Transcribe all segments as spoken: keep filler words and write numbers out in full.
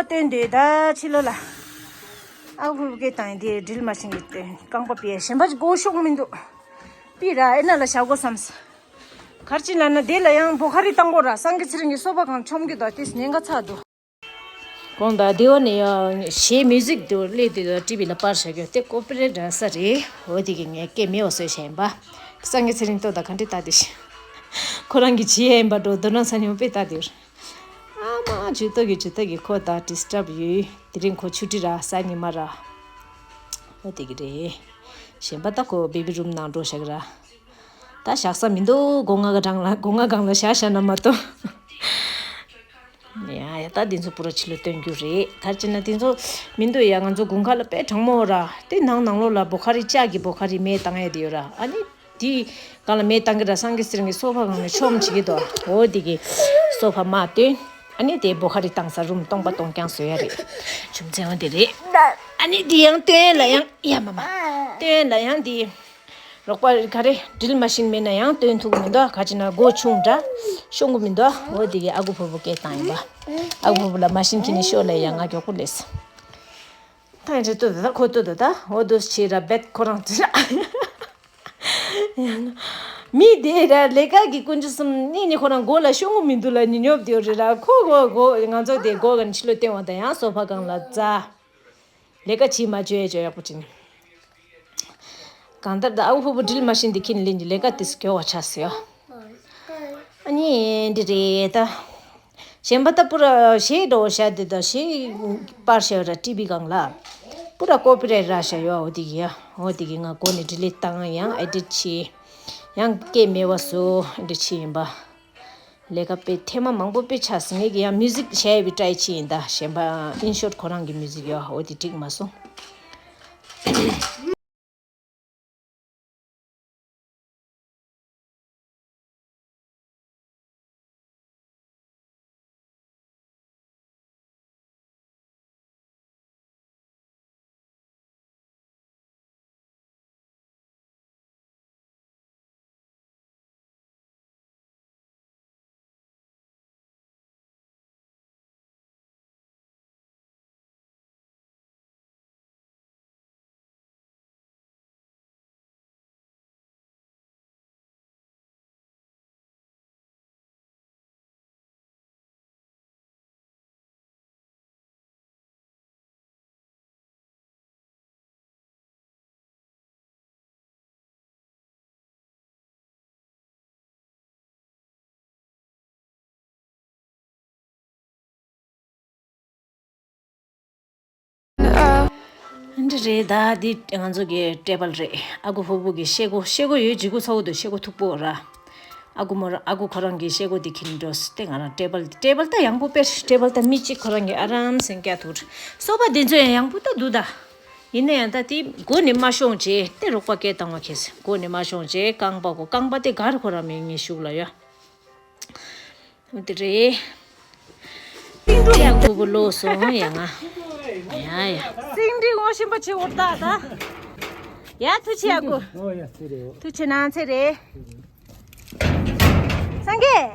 སྟོན་དེ་ད་ཕྱི་ལོ་ལ། ཨ་ཁུ་སྐད་བཏང་ཡིན་དེ་འགྲིལ་མ་ཤིང་གི་སྟོན་རྐང་པ་པིའི་གཞན་པ་ཅིག་གོ་ཤོག་མི་འདུག་པི་ར་ཨེ་ན་ལ་བཞག་གོ་བསམས། གར་ཅི་ལ་ན་དེ་ལ་ཡང་བོ་ཁ་རི་བཏང་གོ་ར་སངས་རྒྱས་ཚེ་རིང་གི་སོ་པ་གང་ཆོམ་གི་དོ་དེ་ཉེན་ཁ་ཚ་འདུག་དགོངས་དག་དེ་བ་ནས་ཡང་གཞས་མིའུ་ཟིག་དུ་སླེབས་དུས་ཀྲི་བི་ལ་པར་བཞག་རྒྱུ་དེ་ཀོ་པི་རེ་འདྲ་ས་རེད། འོ་དེ་གི་ངས་སྐད་མེད་བ་བཟོས་བྱས་ཡིན་པ། སངས་རྒྱས་ཚེ་རིང་ལྟོས་དང་ག་འདྲི་ལྟ་དེ་ཤི། ཁོ་རང་གི་བྱི་ཡ་ཡིན་པ་འགྲོ་དོ་ན་ས་ཉོ་པས་ལྟ་དེ། ཨ་མ་ཇུ་ཏོ་གི་ཇུ་ཏོ་གི་ཁོ་ད་ཌི་སི་ཊབ་ཡོད། དེ་རིང་ཁོ་ཆུ་ཊི་ར་ས་ཉི་མ་ར། འོ་དེ་གི་རེད། གཞན་པ་ད་ཁོ་བེ་བི་རུམ་ནང་འགྲོ་བཞག་ར། ད་བཞག་ས་མི་འདུག་སྒོ་ང་ག་གྲང་ལ་སྒོ་ང་གང་ལ་བཞག་བཞག་ན་མ་གཏོགས། ཡ་ཡ་ད་འདི་ཚོ་པུ་ར་ཕྱི་ལོ་སྟོན་རྒྱུ་རེད། ག་རེ་བྱས་ན་འདི་ཚོ་མི་འདུག་ཡ། ང་ཚོ་དགུན་ཁ་ལ་དཔེ་གྲང་མོ་ར། དེ་ནང་ནང་ལོགས་ལ་བོ་ཁ་རི་ལྕགས་ཀྱི་བོ་ཁ་རི་མེ་བཏང་ཡས་དེ་ཡོད་ར། ཨ་ནི་དེ་སྒང་ལ་མེ་བཏང་གི་ར་སངས་རྒྱས་ཚེ་རིང་གི་སོ་ཕ་སྒང་ནས་ཆོམ་བྱེད་ཀྱི་འདུག་འོ་དེ་གི་སོ་ཕ་མ་སྟོན། ཨ་ནི་དེ་བོ་ཁ་རི་བཏང་ས་རུམ་སྟོང་པ་སྟོང་རྐྱང་བཟོ་ཡ་རེད། རྒྱུ་མཚན་འོ་དེ་རེད། ཨ་ནི་དེ་ཡང་སྟོན་ལ་ཡང་ཡ་མ་མ་སྟོན་ལ་ཡང་དེ། རོགས་པ་ག་རེ་ཌྲིལ་མ་ཤིན་མེད་ན་ཡང་སྟོན་ཐུབ་མི་འདུག་ག་ཅི་ན་སྒོ་ཆུང་འདྲ་ཤོང་གི་མི་འདུག་འོ་དེ་གི་ཨ་ཁུ་ཕུར་བུ་སྐད་བཏང་ཡིན་པ། ཨ་ཁུ་ཕུར་བུ་ལ་མ་ཤིན་ཁྱེར་ནས་ཤོག་ལབ་ཡ་ང་མགྱོགས་པོ་སླེབས། ད་ཡིན་ཚེ་ལྟོས་དོ་ད་ཁོ་ལྟོས་དོ་ད་འོ་དོ་ཆེ་ར་བེད་ཁོ་རང་ཚོ་ར། མི་དེ་ར་ལས་ཀ་གི་ཀུན་སྤྱོད་གསུམ་གཉིས་ནི་ཁོ་རང་སྒོ་ལ་ཤོང་གི་མི་འདུག་ལ་ཉི་ཉོབ་དེ་རེད་ར། ཁོ་གོ་གོ་ང་ཚོ་དེ་སྒོ་ག་ནས་ཕྱི་ལོ་སྟོན་བ་དང་ཡང་སོ་ཕ་སྒང་ལ་འཛའ། ལས་ཀ་བྱེད་མ་བཅོས་བཅོས་ཡག་པོ་བྱིན། གང་ལྟར་ད་ཨ་ཁུ་ཕུར་བུ་ཌྲིལ་མ་ཤིན་དེ་ཁྱེར་ནས་ལེན་གྱི་ལས་ཀ་དེ་སུ་གྱོ་བ་ཆགས་སོ། ཨ་ནི་འདི་རེད་ད། གཞན་པ་ད་པུ་ར་གཞས་འགྲོ་བ་བྱ་དེ་ད་གཞས་པར་བྱ་ར་ཊི་བི་སྒང་ལ། པུ་ར་ཀོ་པི་རའེ་ཊི་ར་བྱ་ཡོད། འོ་དེ་གི་ཡ་འོ་དེ་གི་ང་སྒོ་ནས་ཌི་ལིཊ་བཏང་ཡང་ཨེ་ཌིཊ་བྱས། ཡང་སྐད་མེད་བ་བཟོ་ཨེ་ཌིཊ་བྱས་ཡིན་པ། ལས་ཀ་དཔེ་ཐེངས་མ་མང་པོ་དཔེ་ཆགས་སོང་། ངས་ཀྱི་ཡང་མིའུ་ཟིག་བྱས་པའི་ཊ་རའེ་བྱས་ཡིན་ད། གཞན་པ་ཨིན་ཤོཊ་ཁོ་རང་གི་མིའུ་ཟིག་ཡོད། འོ་དེ་འགྲིག་མ་སོང་། འདི་རེད་ད། འདི་ང་ཚོ་གི་ཊེ་བལ་རེད། ཨ་ཁུ་ཕུར་བུ་གི་ཤེལ་སྒོ། ཤེལ་སྒོ་ཡོད་ཅིག་གུ་ཚ་བོ་འདུག་ཤེལ་སྒོ་མཐུག་པོ་ར། ཨ་ཁུ་མོ་ར་ཨ་ཁུ་ཁོ་རང་གི་ཤེལ་སྒོ་འདི་ཁྱེར་འགྲོ་སྟེ་ང་རང་ཊེ་བལ་ཊེ་བལ་ད་ཡང་པོ་པེར་ཊེ་བལ་ད་མི་གཅིག་ཁོ་རང་གི་ཨ་རམ་སེང་སྐྱ་ཐུར་སོ་པ་འདི་ཚོ་ཡང་ཡང་པོ་ད་འདུག་ད། ཡིན་ན་ཡང་ད་དེ་སྒོ་ནས་མ་ཤོང་བྱས་ཏེ་རོགས་པ་སྐད་བཏང་བ་ཁེལ། སྒོ་ནས་མ་ཤོང་བྱས་རྐང་པ་གོ་རྐང་པ་དེ་གར་ཁོ་རང་མེད་ངས་ཞུགས་ལ་ཡོད། འོ་དེ་རེད། ཡ་ཁུ་བུ་ལོག་སོང་ཡ་ང་། ཡ་ཡ། སིང་འདི་ངོ་ཤེས་པ་ཆེ་བོར་ད་ད། ཡ་ཐུགས་རྗེ་ཆེ་ཨ་ཁུ། ཐུགས་རྗེ་ཆེ་གནང་ཚེ་རེད། སངས་རྒྱས།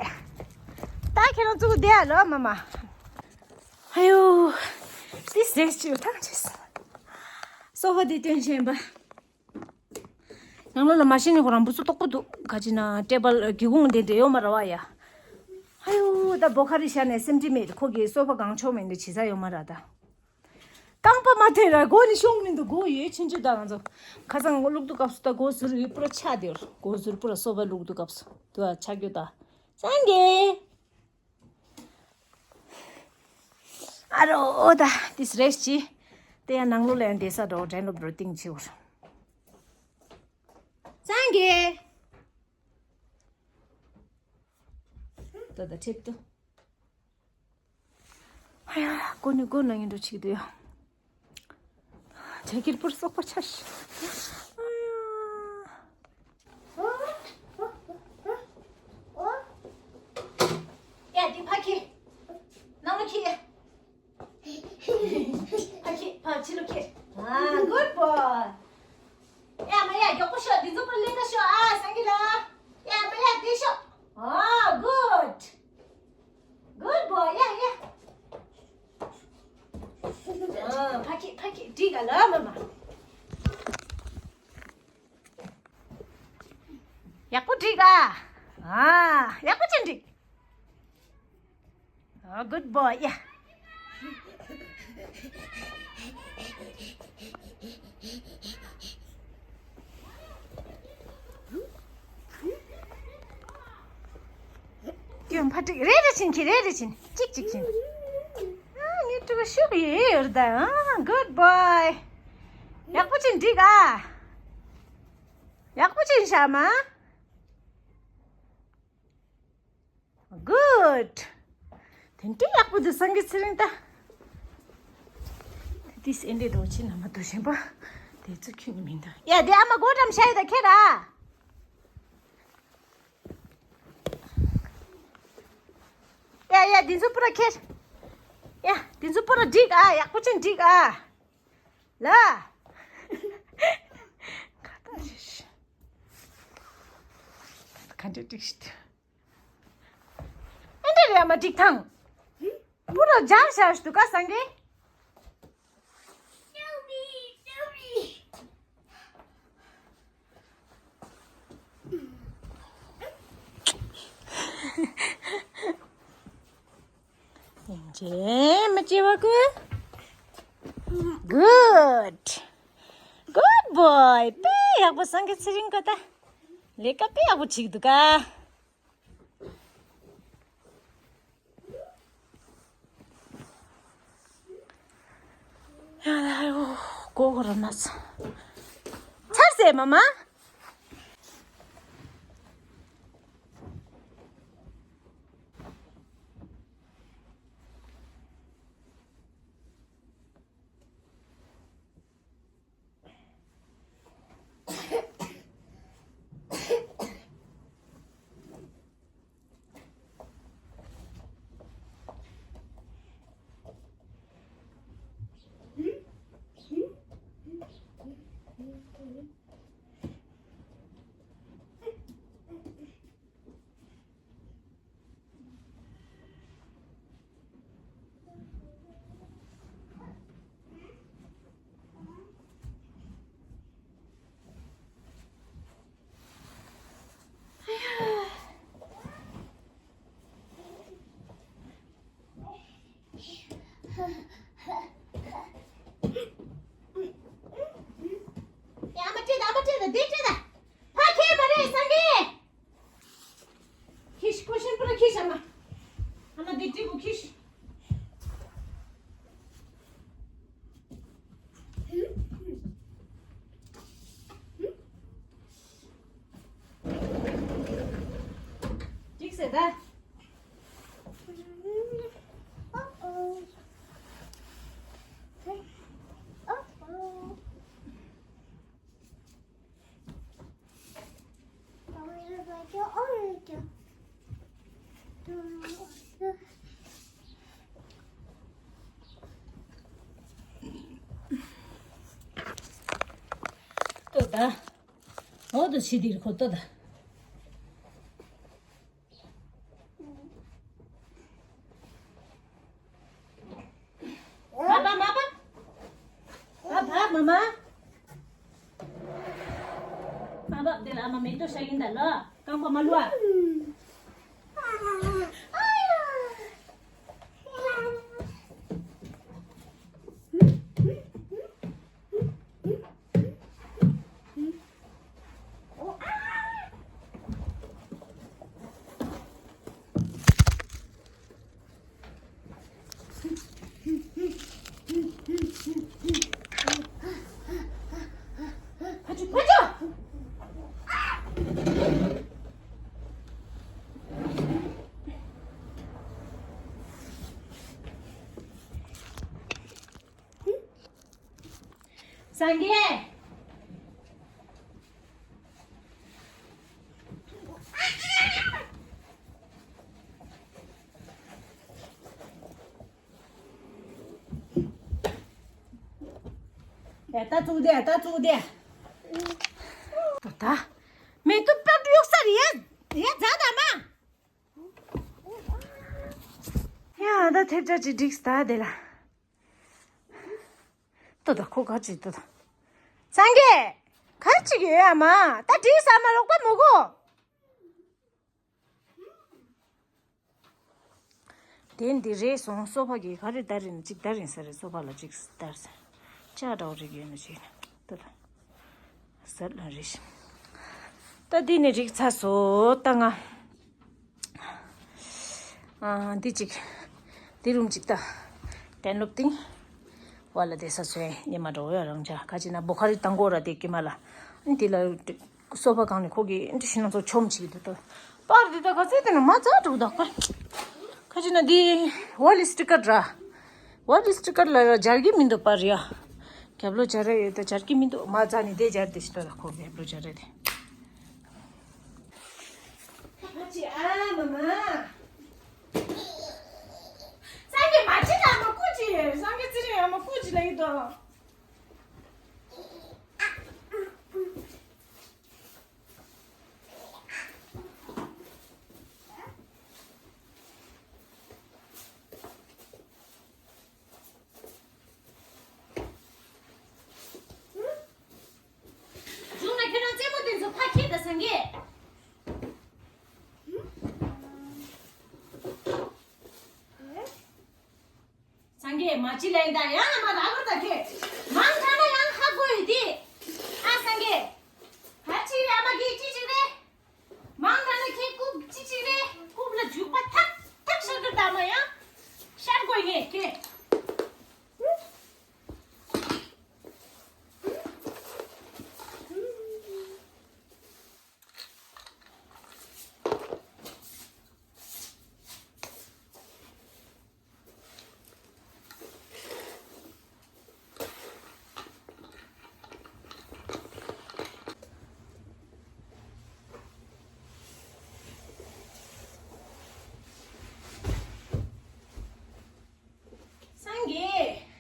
ད་ཁྱེད་རང་ཚུགས་བསྡད་ཨ་ལོ་མ་མ། ཨ་ཡོ། ཏི་ཟེར་ཅིག་ཐང་ཆེས། སོ་ཕ་འདི་སྟོན་བཞིན་པ། ནང་ལོགས་ལ་མ་ཤེས་ནི་ཁོ་རང་བུ་ཚོ་རྟོག་པོ་འདུག་ག་ཅི་ན་ཊེ་བལ་སྒེའུ་ཁུང་དེ་འདྲ་ཡོད་མ་ར་བ་ཡ། ཨ་ཡོ་ད་བོ་ཁ་རི་ཤ་ནས་སེམས་ཁྲལ་མེད། ཁོ་གི་སོ་ཕ་གང་ཆོག་མེད་འདི་བྱེད་ས་ཡོད་མ་ར་ད། རྐང་པ་མ་ཐེ་ར་སྒོ་ནི་ཤོང་མི་འདུག་སྒོ་ཡོད་ཆུང་ཆུང་ད་ང་ཚོ་ཁ་སང་སྒོ་བླུག་དུས་སྐབས་སུ་ད་སྒོ་ཟུར་ཡོད་པུ་ར་ཆག་དེ་སྒོ་ཟུར་པུ་ར་སོ་ཕ་བླུག་དུས་སྐབས་སུ་དུ་ཨ་ཆག་རྒྱུ་ད། སངས་རྒྱས། ཨ་རོ་ཨོ་ད་ཏིས་རེས་ཅི། དེ་ཡང་ནང་ལོགས་ལ་ཡང་བསྡད་ས་འགྲོ་དྲན་ལོ་བྲོ་ཏིང་ཆེ་བར། སངས་རྒྱས། ད་ད་ཁྲེབ་ཏུ། ཨ་ཡ་ཀོ་ནི་ཀོ་ན་ཡིན་འགྲོ་ཆིག་དུ་ཡ། ཇ་ཀིར་པུར་སོག་པ་ཆ་ཤི། ཨ་ཡ། ཡ་འདི་ཕ་ཁི། ནང་ལ་ཁི། ཕ་ཁི་ཕ་ཕྱི་ལོ་ཁི། ཨ་good boy། ཡ་མ་ཡ་མགྱོགས་པོ་ཤོག་འདི་ཚོ་པར་ལེན་ན་ཤོག་ཨ་སངས་རྒྱས་ལ། ཡ་མ་ཡ་འདི་ཤོག་ཨ་good། Good boy. Yeah, yeah. འགྲིག་ག་ལ་མ་མ། ཡག་པོ་འགྲིག་ག་ཨ། ཡག་པོ་ཅིག་འགྲིག་ཨ། Good boy. Yeah. ཀྱོན་ཕ་ཏིག་རེ་རེ་ཕྱིན་གྱི་རེ་རེ་ཕྱིན། གཅིག་གཅིག་ཕྱིན། ཨ་ངའི་ཕྲུ་གུ་ཤུགས་ཡོད་ཡོད་ད། ཨ། Good boy. ཡག་པོ་ཅིག་འགྲིག་ཨ། ཡག་པོ་ཅིག་བཞག་མ། Good. དེ་འདྲའི་ཡག་པོ་འདུག་སངས་རྒྱས་ཚེ་རིང་ད། དེ་དུས་ཨེ་འདྲའི་རྡོ་ཆེ་ན་མ་འདུག་གཞན་པ། དེ་ཚོ་ཁྱོད་ནི་མིན་ད། ཡ་དེ་ཨ་མ་སྒོ་འགྲམ་ཤ་ཡི་ད་ཁྱེར་ར། ཡ་ཡ་དེ་ཚོ་པུ་ར་ཁྱེར། ཡ་དེ་ཚོ་པུ་ར་འགྲིག་ཨ། ཡག་པོ་ཅན་འགྲིག་ཨ། ལ། ག་འདྲ་འགྲིག་ཤི། ཨེ་འདྲ་རེད་མ་འགྲིག་ཐང་། པུ་ར་སྦྱར་བཞག་འདུག་ག་སངས་རྒྱས། ཡིན་གཅིག་མིན་གཅིག་བ་ཀུ། Good. Good boy. དཔེ་ཡག་པོ་སངས་རྒྱས་ཚེ་རིང་ཀ་ད། ལས་ཀ་དཔེ་ཡག་པོ་བྱེད་ཀྱི་འདུག་ག་ཡ་ལ་ཡོ། གོ་གོ་ར་མ་ཚ། ཚར་སེ་མ་མ། ཡ་མ་སྤྲད་ད། མ་སྤྲད་ད། འདི་སྤྲད་ད། ཕ་ཁྱེད་མ་རེད་སངས་རྒྱས། ཁྱི་ཤི་ཁོ་ཤན་པུ་ར་ཁྱི་ཤ་མ། ཨ་མ་འདི་སྤྲད་གོ་ཁྱི་ཤི། འགྲིག་ཟེར་ད། ལྟོས་ད། འོ་དོ་ཕྱི་དིར་ཁོ་ལྟོས་ད། བབ་བབ་མ་བབ། བབ་བབ་མ་མ། མ་བབ་དེ་ལ་ཨ་མ་མེ་ཏོག་ཤ་ཡིན་ད་ལོ། རྐང་པ་མ་བླུག་ཨ། སངས་རྒྱས། ཡ་ད་བཙུགས་དེ། ད་བཙུགས་དེ། ད་ད། མེ་ཏོག་པགས་གཡུག་ས་རེད་ཡ། ཡ་ཛ་ད་མ། ཡ་ད་ཐེབས་ཆག་ཅིག་འགྲིགས་ད་དེ་ལ། ཏོ་ད་ཁོ་ག་ཅིག་ཏོ་ད། སངས་རྒྱས། ག་ཅིག་ཡོད་ཨ་མ། ད་དྲིས་ས་མ་རོགས་པ་མོ་གོ། དེ་འདི་རེད་སོང་། སོ་ཕ་གི་ག་རེ་ད་རིང་ཅིག་ད་རིང་ས་རེད། སོ་ཕ་ལ་ཅིག་ད་རེད་ས། ཅག་འདྲ་བོ་རེད་ཡོད་ན་ཅིག་ཏོ་ད། ཟབ་ལ་རེད་ཤི། ད་འདི་ནས་རིག་ཚ་སོ་ད་ང་། ཨ་འདི་ཅིག་འདི་རུམ་ཅིག་ད། གཏན་སློབ་སྟེང་། བ་ལ་བསྡད་ས་སོས་ཉི་མ་འགྲོ་ཡ་རང་ཅག་ག་ཅི་ན་བོ་ཁ་རི་དང་གོ་ར་དེ་ཀི་མ་ལ། འདི་ལ་སོ་ཕ་གང་ནས་ཁོ་གི་འདི་ཤི་ན་ཚོ་ཆོམ་ཅིག་འདུག་ད། པར་འདི་ད་ག་ཚོད་དེ་ན་མ་ཚ་འགྲོ་ད་པར། ག་ཅི་ན་འདི་ཝ་ལི་སི་ཊི་ཀར་ར། ཝ་ལི་སི་ཊི་ཀར་ལ་ར་སྦྱར་གི་མི་འདུག་པར་ཡ། རྒྱབ་ལོ་སྦྱར་ར་ཡོད་ད་སྦྱར་གི་མི་འདུག་མ་ཚ་ནི་དེ་སྦྱར་དེ་ཤི་ད་ད་ཁོ་རྒྱབ་ལོ་སྦྱར་ར་དེ། ཕ་ཅི་ཨ་མ་མ། སངས་རྒྱས་མ་ཅི་ལ་མ་ཀུ་ཅི། སངས་རྒྱས་ཚེ་རིང་ཨ་མ་ཀུ་ཅི་ལ་ཡི་དོ། གཞུང་ན་ཁྱོད་རང་རྩེད་མོ་དེ་ཚོ་ཕ་ཁྱེད་ད་སངས་རྒྱས། སངས་རྒྱས་མ་ཅི་ལེན་ད་ཡང་ཨ་མ་ར་བར་ད་ཁྱེད། མང་དྲགས་ན་ཡང་ཧ་གོ་ཡོད་དེ། ཨ་སངས་རྒྱས། ད་ཅི་རེད་ཨ་མ་གིས་ཅི་ཅིག་རེད། མང་དྲགས་ན་ཁྱེད་རྐུབ་ཅི་ཅིག་རེད། རྐུབ་ལ་རྒྱུག་པ་ཐག་ཐག་ཤར་གི་ད་མ་ཡང་། ཤར་དགོས་ངས་ཁྱེད། སངས་རྒྱས།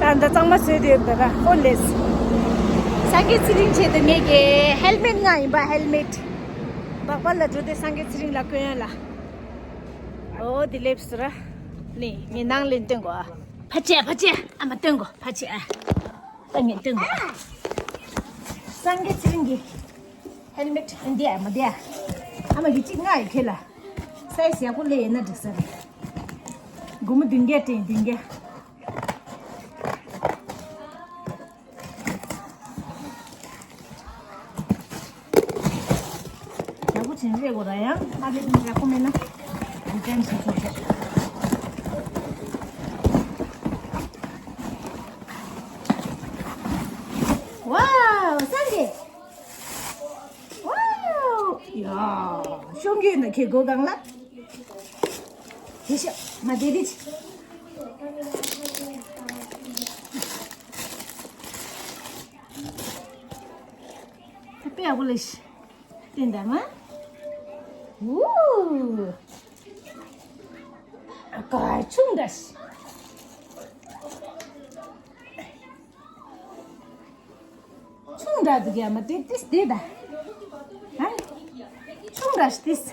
ད་ལྟ་གཙང་མ་བཟོས་ཏེ་ཡོད་པ་ར་ཧོ་ལེས། སངས་རྒྱས་ཚེ་རིང་ཆེད་དུ་ངེད་ཀྱི་ཧེལ་མེད་ང་ཡིན་པ་ཧེལ་མེད། སྦག་སྦག་ལ་འགྲོ་དུས་སངས་རྒྱས་ཚེ་རིང་ལ་གོན་ཡ་ལ། ཨོ་དེ་ལེབས་སུ་ར། ནི་ངའི་ནང་ལེན་སྟོན་གོ་ཨ། ཕ་ཆེ་ཕ་ཆེ་ཨ་མ་སྟོན་གོ་ཕ་ཆེ་ཨ། ད་ངས་སྟོན་གོ་ཨ། སངས་རྒྱས་ཚེ་རིང་གི་ཧེལ་མེད་འདི་ཨ་མ་འདི་ཨ། ཨ་མ་གི་གཅིག་ང་ཡི་ཁེ་ལ། སའི་ཟས་པོ་ལས་ཡིན་ན་འགྲིག་ས་རེད། སྒོར་མོ་བདུན་བརྒྱ་སྤྲད་བདུན་བརྒྱ། ཡག་པོ་བྱིན་རེད་གོ་ར་ཡང་ཨ་ལེ་ཡག་པོ་མེད་ན་རི་ཀན་ཞིག་ཆོག་ཆོག་ཝའོ་སངས་རྒྱས། ཝའོ་ཡ། ཤོང་གི་ཡོད་ན་ཁྱེད་སྒོ་སྒང་ལ། དེ་ཤ་མ་དེ་དེ་ཅི། དཔེ་ཡག་པོ་ལས་ཤི། བསྟན་ད་མ། ཝུ། ཨ་ཀ་ཆུང་འདྲ་ཤི། ཆུང་འདྲ་འདུག་ཡ་མ་དེ་ཏིས་དེ་ད། ཧ། ཆུང་འདྲ་ཤི་ཏིས།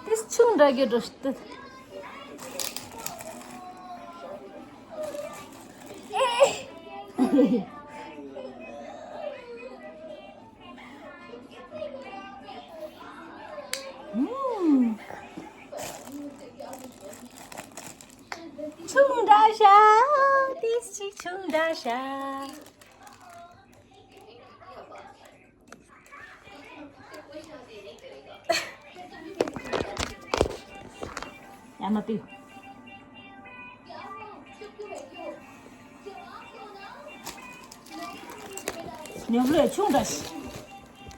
ཏིས་ཆུང་འདྲ་གི་འགྲོ་ཤི་ཏི། ཨེ། ཆུང་འདྲ་ཤ། ཏིས་ཅིག་ཆུང་འདྲ་ཤ། ཡ་མ་པི། ཉོབ་ལོས་ཆུང་འདྲ་ཞིག་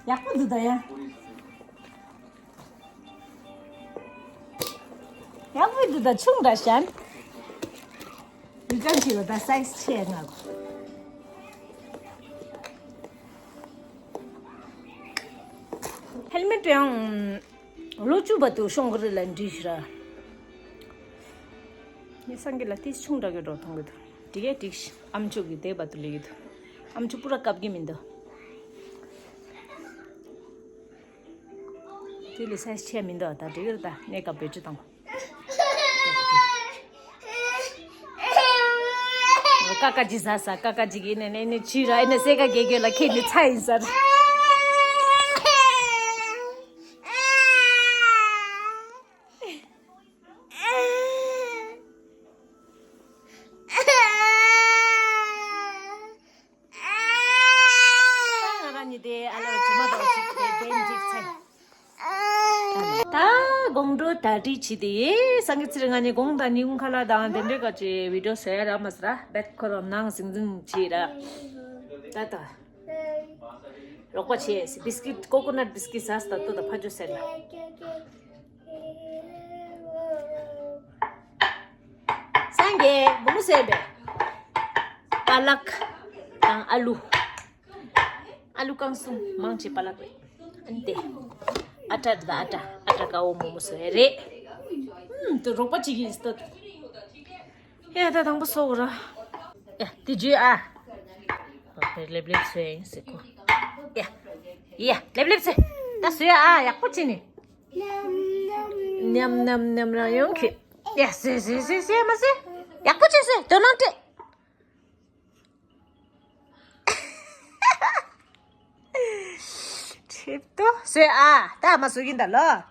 ཡག་པོ་འདུག་ད་ཡ། ཡག་པོ་འདུག་ད་ཆུང་འདྲ་ཞན། འདི་ཅང་ཞིག་ལ་ད་སའི་ཛི་ཆེ་ང་གོ། ཧེལ་མེ་ཊི་ཡང་ལོ་བཅུ་བར་དུ་ཤོང་གི་རེད་ལ་འདྲི་ཞིག་ར། ངས་སང་གི་ལ་ཏིས་ཆུང་འདྲ་གི་འགྲོ་མཐོང་གི་འདུག་འགྲིག་གས་འགྲིག་ཤི། ཨམ་ཆུ་གི་དེ་བར་དུ་ལས་གི་འདུག་ཨམ་ཆུ་པུ་ར་བཀབ་གི་མི་འདུག་དེ་ལས་སའི་ཛི་ཆེ་མི་འདུག་ད་འགྲིག་གི་རེད། ད་གནས་སྐབས་བེད་སྤྱོད་བཏང་། ཀ་ཀ་ཇི་ཟ་ས། ཀ་ཀ་ཇི་གི་ནས་ནས་ནས་ཇི་ར་ནས་སེ་ཀ་གེ་གེ་ལ་ཁེ་ནི་ཚ་ཡིན་ཟ། ང་རང་ཉིད་དེ་ཨ་ལ་ཇི་མ་དང་ཅིག་དེ་བདེན་ཅིག་ཚེ། ད་དགོང་དྲོ་གྲ་སྒྲིག་བྱེད་དེ་ཡེ་སང་གི་ཚེ་རིང་ང་ནི་དགོང་དང་ཉིན་གུང་ཁ་ལག་དང་དེ་འདྲའི་ཀ་ཅེ་བི་ཌིའོ་བཟོ་ཡ་རག་མ་ཟ་ར་བེད་ཁོ་རང་ནང་ཟིང་ཟིང་བྱེད་ར། ད་ད་རོགས་པ་བྱེད་སི་བིས་ཀིཊ་ཀོ་ཀོ་ནཊ་བིས་ཀིཊ་ཟ་སྟ་ཏོ་ད་ཕ་ཇོ་ཟེར་ལ། སངས་རྒྱས་མོ་མོ་ཟེར་བས། པ་ལག་དང་ཨ་ལུ། ཨ་ལུ་བཀང་སོང་མང་ཆེ་པ་ལག་རེད། ཨ་ནི་དེ། ཨ་ཏྲ་དེ་ཨ་ཏྲ་ཨ་ཏྲ་དཀར་པོ་མོ་མོ་ཟེར་རེད། ཨུམ་དུ་རོགས་པ་ཅིག་ཡིན་སྟོད། ཡ་ད་དང་པོ་སོ་ར། ཡ་དེ་ཇུས་ཨ། ལེབ་ལེབ་ཟོས་ཡིན་ཟེར་གོ། ཡ། ཡ་ལེབ་ལེབ་ཟོས། ད་ཟོས་ཨ་ཡག་པོ་བྱས་ནས། ཉམ་ཉམ་ཉམ་རང་ཡོང་གི། ཡ་ཟོས་ཟོས་ཟོས་ཟོས་མ་ཟོས། ཡག་པོ་བྱས་ཟོས་དོ་སྣང་སྤྲད། ཁྱེད་ཏོ་ཟོས་ཨ་ད་མ་ཟོས་ཡིན་ད་ལོ།